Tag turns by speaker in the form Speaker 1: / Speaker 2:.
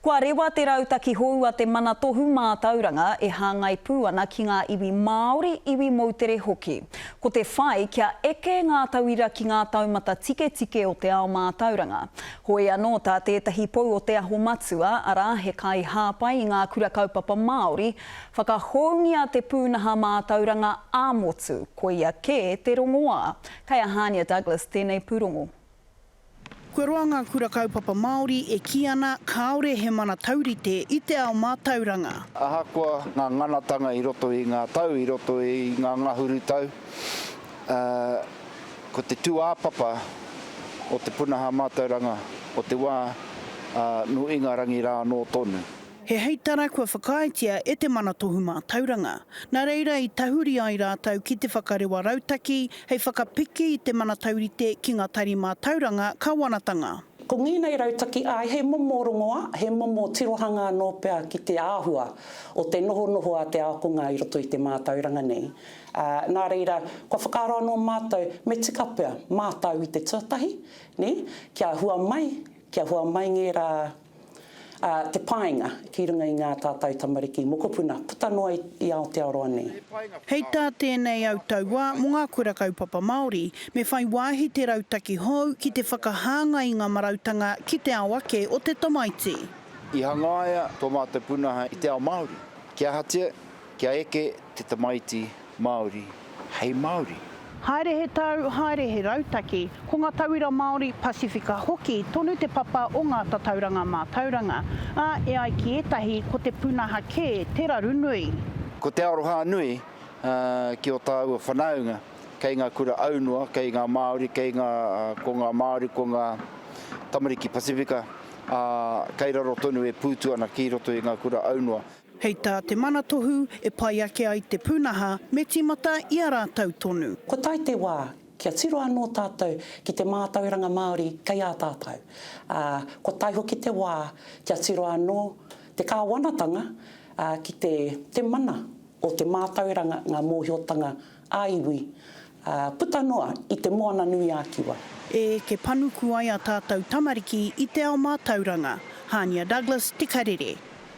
Speaker 1: Kua rewa te rautaki hou a Te Mana Tohu Mātauranga e hāngai pū ana ki ngā iwi Māori, iwi moutere hoki. Ko te whai kia eke ngā tauira ki ngā taumata tiketike o te ao mātauranga. Hoi anō tā tētahi pou o Te Aho Matua, arā, he kaihāpai i ngā kura kaupapa Māori, whakahoungia te pūnaha mātauranga ā-motu, koia kē te rongoā. Kei a Hānia Douglas tēnei pūrongo.
Speaker 2: Kua roa ngā kura kaupapa Māori e kī ana kāore he mana taurite i te ao mātauranga.
Speaker 3: Ahakoa ngā nganatanga i roto i ngā tau, i roto i ngā ngahuru tau, ko te tūāpapa o te punaha mātauranga o te wā nō Ingarangi rā anō tonu.
Speaker 2: He heitara kua whakaaetia e Te Mana Tohu Mātauranga. Nā reira i tahuri ai rātou ki te whakarewa rautaki hei whakapiki i te mana taurite ki ngā tari mātauranga kāwanatanga.
Speaker 4: Ko ngēnei rautaki, āe, he momo rongoā, he momo tirohanga anō pea ki te āhua o te nohonoho a te ākonga i roto i te mātauranga nei. Ā, nā reira, kua whakaaro anō mātou, me tika pea mātau i te tuatahi, nē, kia hua mai, kia hua mai ngērā ā, te painga ki runga i ngā tātou tamariki mokopuna puta noa i Aotearoa nei.
Speaker 2: Hei tā tēnei autauā mō ngā kura kaupapa Māori, me whai wāhi te rautaki hou ki te whakahāngai i ngā marautanga ki te ao ake o te tamaiti.
Speaker 3: I hangaia tō mātou pūnaha i te ao Māori. Kia ahatia, kia eke te tamaiti Māori hei Māori.
Speaker 2: Haere he tau, haere he rautaki, ko ngā tauira Māori, Pasifika hoki, tonu te papa o ngā tatauranga mātauranga. Ā, e ai ki ētahi, ko te pūnaha kē te raru nui.
Speaker 3: Ko te aroha nui ki ō tāua whanaunga, kei ngā kura aunoa, kei ngā Māori, kei ngā, ko ngā Māori, ko ngā tamariki Pasifika, ā, kei raro tonu e pūtu ana ki roto i ngā kura aunoa.
Speaker 2: Hei tā Te Manatohu, e pai ake ai te pūnaha, me tīmata i a rātou tonu.
Speaker 4: Kua tae te wā kia tiro anō tātou ki te mātauranga Māori kei a tātou. Ā, kua tae hoki te wā kia tiro anō te kāwanatanga ki te te mana o te mātauranga, ngā mōhiotanga ā-iwi, ā, puta noa i Te Moana-nui-ā-Kiwa.
Speaker 2: E eke panuku ai a tātou tamariki i te ao mātauranga. Hānia Douglas, Te Karere.